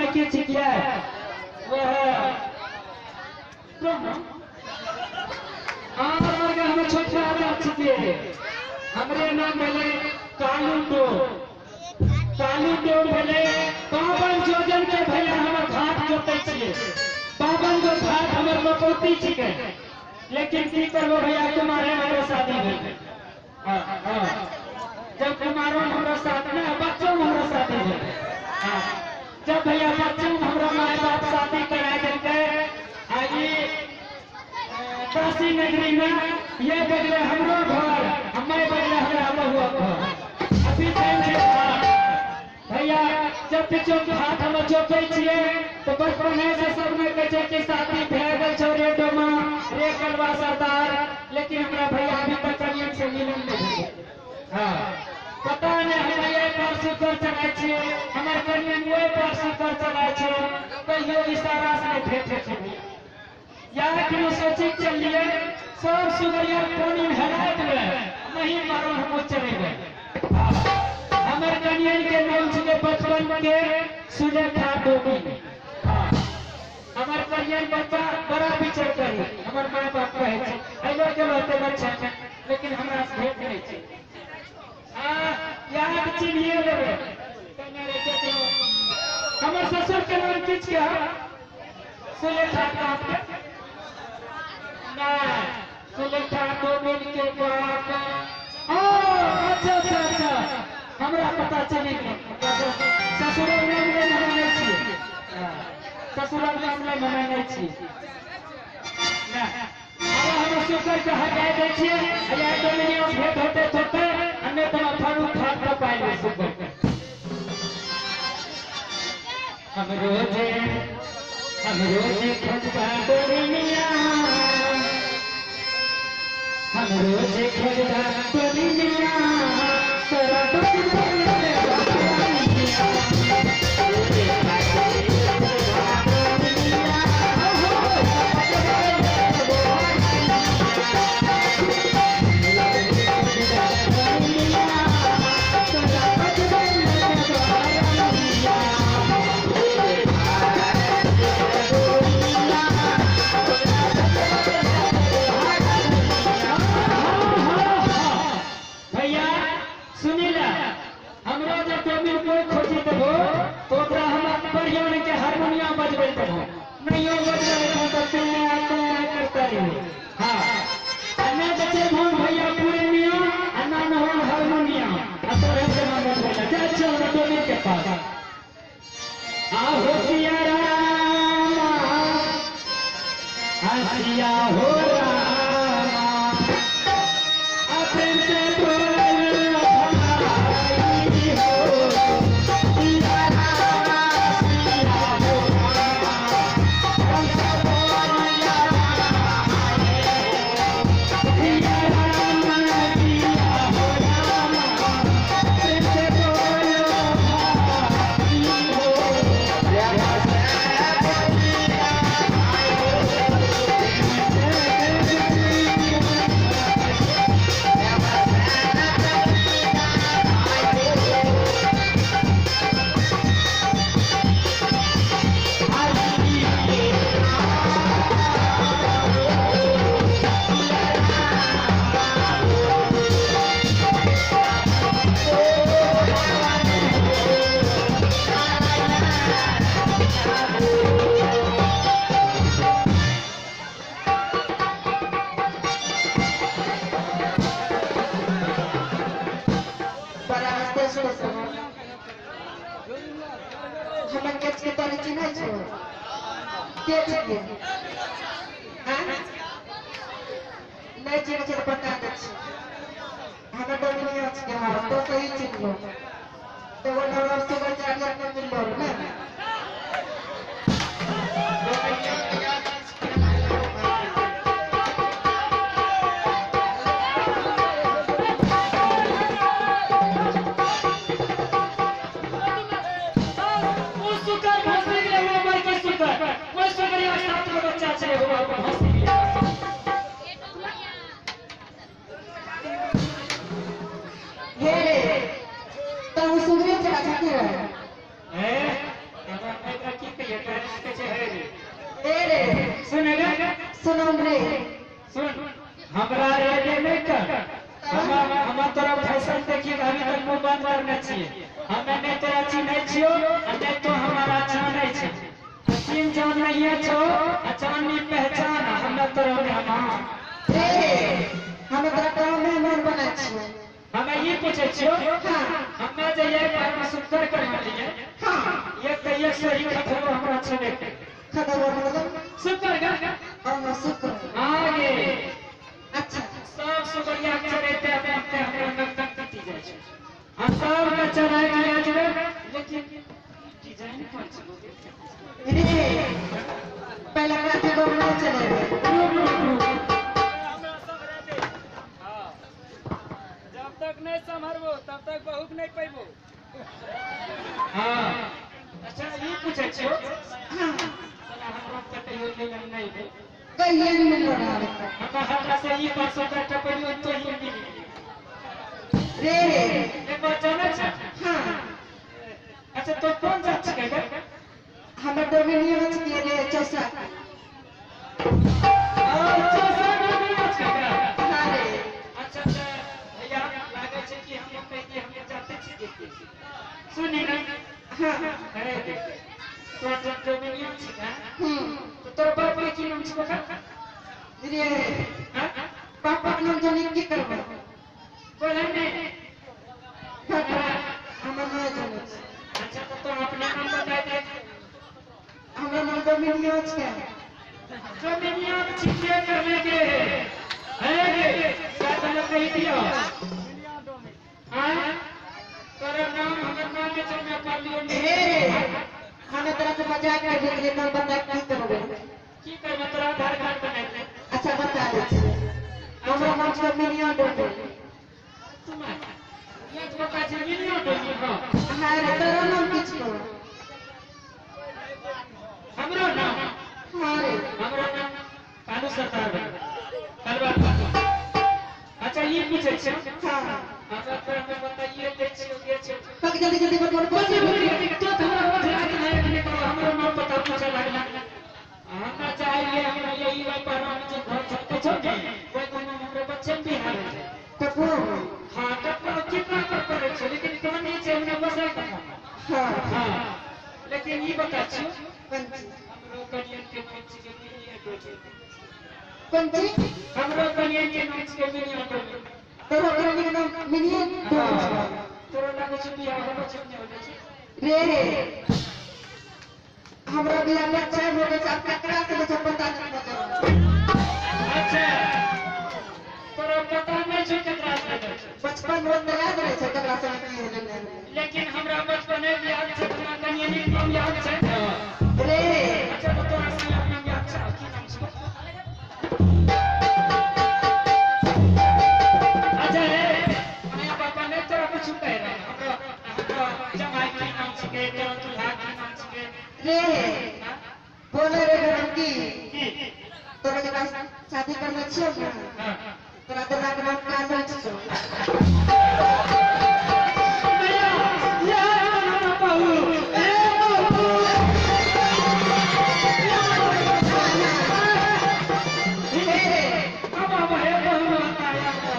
हमें की छिकिया वह और हमें छोटा छिकिए। हमरे नाम भेले कालू डोर। कालू डोर भेले 52 जोजन के भैया हमर घाट जोते छिए। 52 गो घाट हमर बपौती छिके। लेकिन की करबो भैया, कुमारे हमरो शादी भेल। हां हां, जब कुमारों हमरो साथ में बच्चों हमरो शादी भेल। हां, जब भैया बच्चों हमरो my बाप शादी करा देलकै आई काशी नगरी में, ये बदले हमरो घर, हमें बदले हमरा बहुआ घर। अभी टाइम छै भैया, जब पिछो हाथ हम जोपै छियै तो बचपने से सब ने कहै छै कि शादी भए गेल छौ रे डोमा रे कलवा सरदार, लेकिन हमरा भैया अभी तक कनियन से मिलन नहीं भेल। हाँ, पता नहीं हम ये पर सुकर चलाय छियै, हमर कनियन ओहि पर सुकर चलाय छै, कहियो इशारा से नहीं भेट होइ छै भैया। या कि सोची चलिए सब सुगरिया पानी में हेलाय देबै, नहीं मारो हम चलेबै। हमर कनियन के नाम छिकै बचपन के सुलेखा डोमी। हमर कनियन बच्चा बड़ा विचार करी, हमर my बाप कहै छै अइलो गेलो होतै बच्चा, लेकिन हमरा से भेट नहि छै। याद चिन्हिए लेबै। हमर ससुर के नाम की छिकै? सुलेखा बाप के नहीं, सुलेखा डोमिन के बाप। ओ अच्छा अच्छा अच्छा, हमरा पता चलि गेल। ससुरक नाम नहि मनानै छियै, ससुरक नाम नहि मनानै छियै। हम शुक्र के हटाय दै छियै, या डोमिनिया भेट होते होते, आ नहि तऽ फरू खाट कपाय दै शुक्र। हम रोजे खोजबा डोमिनिया, हम रोजे खोजबा डोमिनिया, तोरा भैया सुनीला, हमरो जब डोमिन कोई खोजी देबो तो ओकरा हम बढ़िया के हारमोनियम बजबै देबो, नहियो बजबै देबो तो करता रही। हाँ, अन्य बच्चे भोन भैया पूरे नियम अन्ना न होन हारमोनियम, आ तोरे से ना बजबै जा चल डोमिन के पास। आ होशिया रामा, हसिया हो रामा, आ प्रेम से बोल भाई हो, सिया रामा सिया हो रामा, प्रेम से बोल भाई हो, सिया रामा सिया हो रामा, प्रेम से बोल भाई हो। बड़ा हंसते हंसते हमर के छियै तोरे चिन्है छौ? के छियै? हाँ? नहि चिन्है छै तऽ बता दै छी। हमर डोमिनिया छियै। हाँ, तो सही चिन्हलो। तो वो नवर सुगर चारिया में मिललो ने। ओ सुकर भोसड़ी गेलै, ओ बड़की सुकर, ओहि सुकरिया 7 गो बच्चा छै, ओ भोसड़ी गेलै। हे रे, तो उ सुगरे चला छकी रहे। ए, हमरा बढ़िया छो अचानी पहचान हमरा तोरा मेहमान। रे हम तोरा कहाँ मेहमान बना छियै? हमें ये पूछे छियो। हाँ। हमें जे ये बार में सुंदर कर लिए। हाँ। ये कहिए सही खबर हमरा छने खबर मतलब सुंदर कर और शुक्र। आगे। अच्छा सब सुगरिया चढ़ते अपने हमरा नकदम टूटी जाय छै। हम सब के चढ़ाई के जेबै लेकिन डिजाइन कोन छै? रे पहला काठी गोर नहीं चले रे। जब तक नहीं संभरबो तब तक बहुत नहीं पैबो। हाँ अच्छा ये पूछे छियो। हाँ। साला हमरा कतयो मिलन नहीं दे। कहिए नहीं मिल रहा है। हमरा हमरा से ई परसों का टपरियो तो ही मिली। रे एक बार जाना छै? हाँ। अच्छा तो कौन जात छै गे? हमर डोमिनिया छियै रे चौसा। और चौसा डोमिनिया छै गे? हाँ रे। अच्छा तो भैया लागे छै कि हम कह कि हम जाते छी। सुनी ना? हाँ। अरे तो डोमिनिया छै ना? तो तोर बाप के की नाम छै बका? रे हां पापा के नाम जानी की करबै? बोले नहीं। हमर नहीं जानै छै। अच्छा तो अपना नाम बता दे। हमर नाम डोमिनिया छै। डोमिनिया छिके करने के है गे साथ में कह दियो। हां तोरा नाम हमर नाम के चलने पर लियो। रे हमें तोरा से मजाक कर देलियै नाम बता की करबै? की करबै तोरा आधार कार्ड बनाइ दे। अच्छा बता दै छियै। हमर नाम छै मिनिया डोमिन। तुम्हार ये बता छै मिनिया डोमिन। हां हाँ रे तोरा नाम की छियौ? हमरो नाम। हाँ रे। हमरो नाम कालू सरदार बा कलवा। अच्छा ये पूछे छै। हाँ। हमरा तोरा में बताइए दे छियो के छै। पक जल्दी जल्दी बतबो। बोल तो हमरा रोज रात नहीं नहीं तो हमरो नाम पता पूछे लागला। हमरा चाहिए हमरा यही वाई पर हम जे घर छते छो ने कोई कोनो हमरे बच्चे भी हारे छै। टपो। हां टपो कितना पर पड़े छै लेकिन कहानी छै हमरा बसा के। हां। हां लेकिन ई बता छियो। कौन चीज? हमरो कनियन के नाम छिके मिनिया डोली। कौन चीज? हमरो कनियन के नाम छिके मिनिया डोली। तोरा कनियन के नाम मिनिया डोली छै। तोरा लागे छै बियाह होलो छै नहीं होलो छै? रे हमरा बियाह में चाय हो गए छै, ककरा से बच्चा पता नहीं बचल। अच्छा तोरा पता नहीं छै ककरा से बचल। बचपन में तो याद रहे छै ककरा से की होले नहीं। लेकिन हमरा बचपन में याद छै हमरा कनियन के नाम याद छै। रे अच्छा तो तोरा से अपना याद छै की नाम छै? अच्छा रे माया पापा ने तोरा कुछ कह रहा हमरा हमरा जमाई की नाम छिके तोरा दूल्हा की नाम छिके? रे बोले रे गरम की की तोरा के पास शादी करना छियो ना? हां। तोरा दूल्हा के नाम कालू छियो। भैया यार हमरा बहू ए बहू रे अब अब हे बहू बताया तो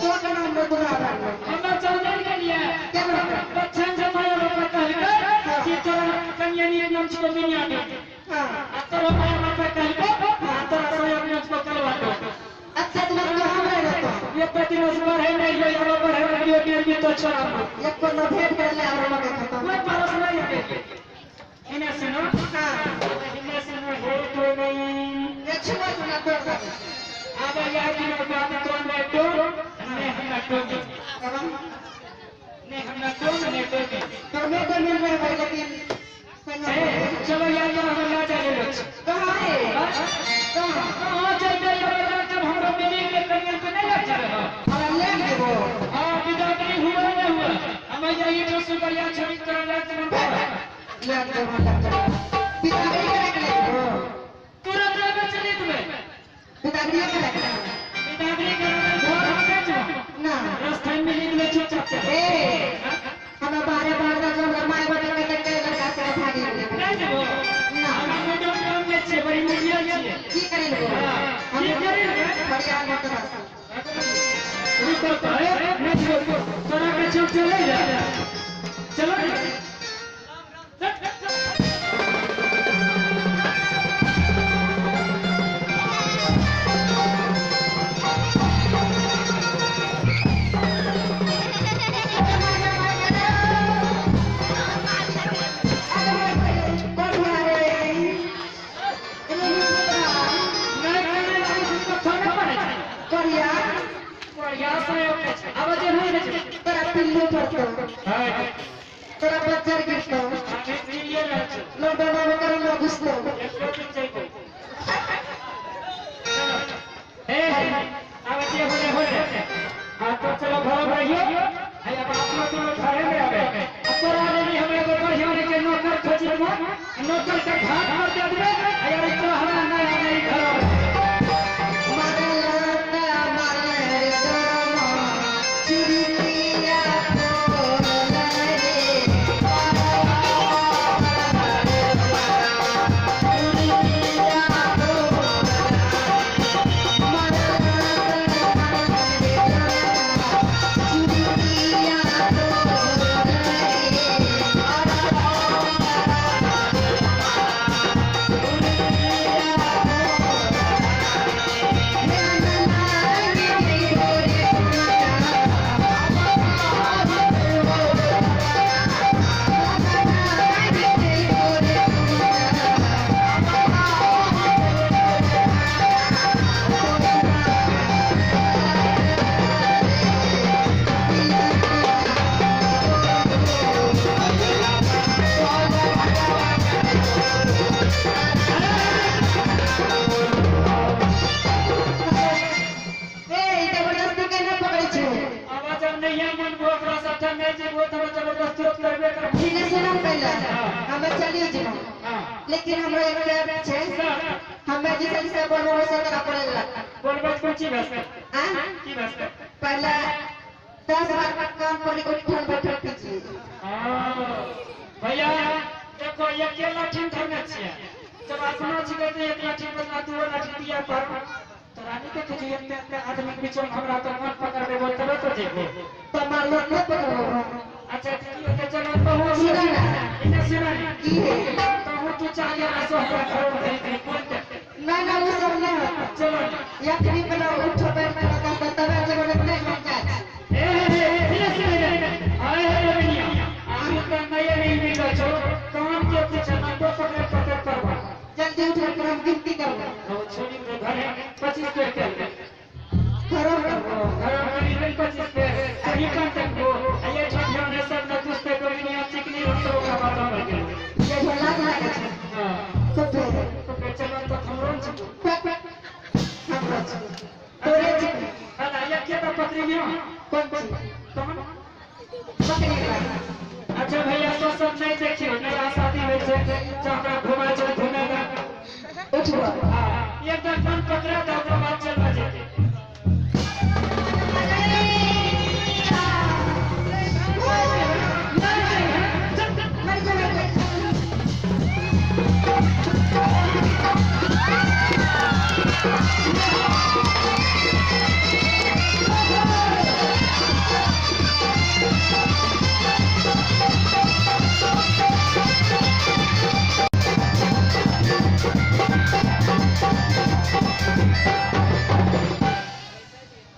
तो के नाम में दूल्हा बनलो। हमरा चौधरी के लिए क्या नाम? बच्चन जमाया बाबा कहलकै कि तोरा कन्यानी के नाम छिको मिनिया डोली। हां। आ तोरा माया बाबा कहलकै आ तोरा सोया के नाम छिको कलवा डोली। अच्छा तुम कहाँ रह रहतो? ये प्रतिदिन बढ़े नहीं यो यहाँ बढ़े नहीं यो मेरे तो छोड़ा एक को न भेंट कर ले और मगे खत्म। कोई परोस नहीं है इन्हें सुनो। हां। इन्हें सुनो हे तो नहीं ये छुआ सुना तोड़ दे। अब यार की बात तो मैं तो नहीं हमरा तो एवं नहीं हमरा तो नहीं तो तो मैं तो मिल रहे भाई लेकिन ए चलो यार यार हम ना जाने लो। कहाँ है? कहाँ? कहाँ चल गए यार जब हमरा मिली के कन्या पे नहीं लग रहा। हमरा ले देबो। हां विदागरी हुआ नहीं हुआ हम यही तो सुगरिया छवि कर लात मन ले देबो विदागरी करे के ले देबो। तुरंत लेके चली तुम्हें विदागरी करे के विदागरी करने घर हम ना रास्ते में निकले चुपचाप। ए हम बारे बार ना जो हमरा माय बाप के के लड़का से भागी गेलै। नहीं देबो। ना। हम मोटो काम में छे बड़ी मुखिया छिए। की करे लेबो? की करे लेबो? बढ़िया मत रस। रुको तो ए नहीं देबो तोरा के चुप चले जा चलो। डोमा में करो ना घुसलो। एक दिन जइबो। चलो। ए हे, आब जे होले होले। आ तो चलो घर रहियो। है अब अपनो तो घरे में आवे। अब तोरा लेली हम एगो बढ़िया रे के नौकर खोजी देबो। नौकर के घाट पर दे देबे। आ यार तो हमरा नया नई घर आवे। मरलता मरल रे डोमा, चुड़किया तोड़ल रे। ए, ई जबरदस्ती केना पकड़ै छै? आवाज अब नहीं है मन को ओकरा साथे नहीं जेबो त जबरदस्ती करबे करबो। ठीक सुनम पहले, हमे चलियो जेबो। हां। लेकिन हमरा एक शर्त छै। सर। हमे जैसे जैसे बोलबो वैसे तोरा पड़े लगता। बोलबो कोन चीज भाषा? आ? की भाषा? पहले 10 बार कान पकड़ के उठन बैठक कीजिए। हाँ, भैया देखो एके लाठी धरने छियै। जब अपना छिकै तऽ एक लाठी बदला दू लाठी दिया पर तोरा नहीं देखै छियै एते एते आदमी के बीचमे हमरा तो मन पकड़ देबो तबे तो जेबो। तो मारलो नहीं पकड़बो। अच्छा की होतै चलो कहू। सुना ना। इने सुना ना। की है? कहू तू चाहे आसो हमरा घरों में धरि धरि बोलते। ना ना वो सब नहीं होता। चलो। या फिर पहले उठो बैठ के बता तबे जबरदस्ती नहीं हम जाए। ए हे हे इने सुना ना। आए हे रबिया आलू का नया नहीं मिलल छौ काम के पीछे ना तो पकड़ पकड़ करबा। जल्दी उठो कर हम गिनती करबो। और छोड़ी के घर है 25 पेड़ के घरों करबो। घर में नहीं 25 पेड़ कहीं कम तक हो ये ठंडा में सब न दुस्ते कोई नहीं चिकनी तो ओकरा बात हो गेल। ये झोला लागे छै। हां। सब भेल। तो बेचल तो हमरो छी। हमरो छै। तोरे छै। अला ये के तो पकड़ी लियो। कोन छी? कौन? पकड़ी ला। अच्छा भैया तो सब नहीं देखियो नया शादी भेल छै तो हमरा घुमा छै घुमेगा। उठबो। हां एक बार फोन पकड़ा त ओकरा बाद चल जेतै। मर जाबे।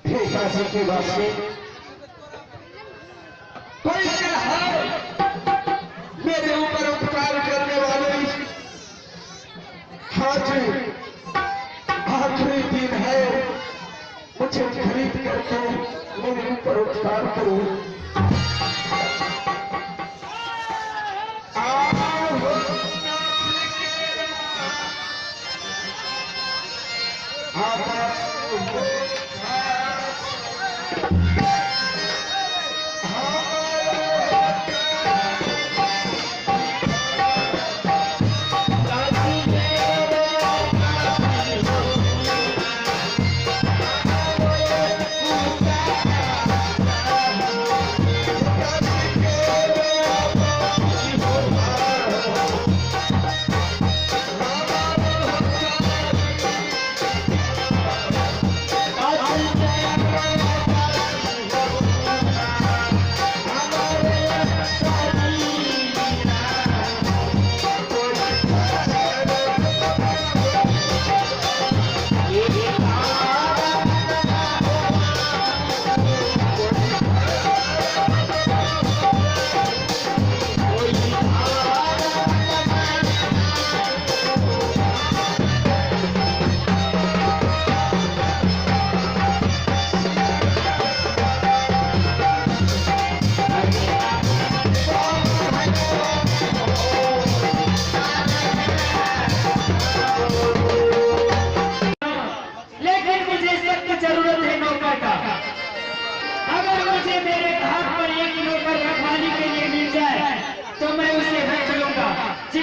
हे काशी के वासी, कोई है मेरे ऊपर उपकार करने वाले? आज आखिरी दिन है, मुझे खरीद करके मेरे ऊपर उपकार करो। आओ Thank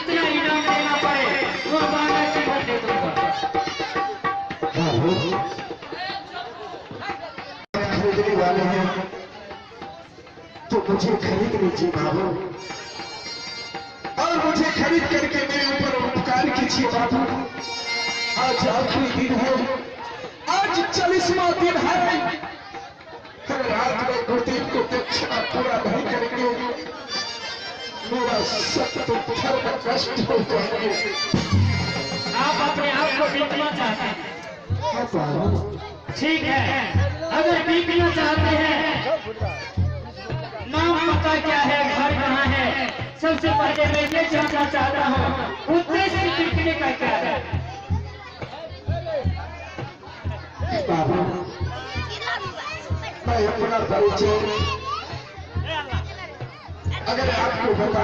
जितना इनाम देना पड़े वो 12 जीवन दे दूंगा। बाबू, खरीदने वाले हैं तो मुझे खरीद लीजिए बाबू, और मुझे खरीद करके मेरे ऊपर उपकार कीजिए बाबू। आज आखिरी दिन है, आज 40वां दिन है। अगर रात में गुरुदेव को दक्षिणा पूरा नहीं करेंगे मेरा सत्य धर्म नष्ट हो जाएंगे। आप अपने आप को बेचना चाहते हैं? हाँ बाबू। ठीक है, अगर बिकना चाहते हैं, नाम पता क्या है, घर कहाँ है, सबसे पहले मैं ये जानना चाहता हूँ उद्देश्य बिकने का क्या है? बाबू, मैं अपना परिचय अगर आपको बता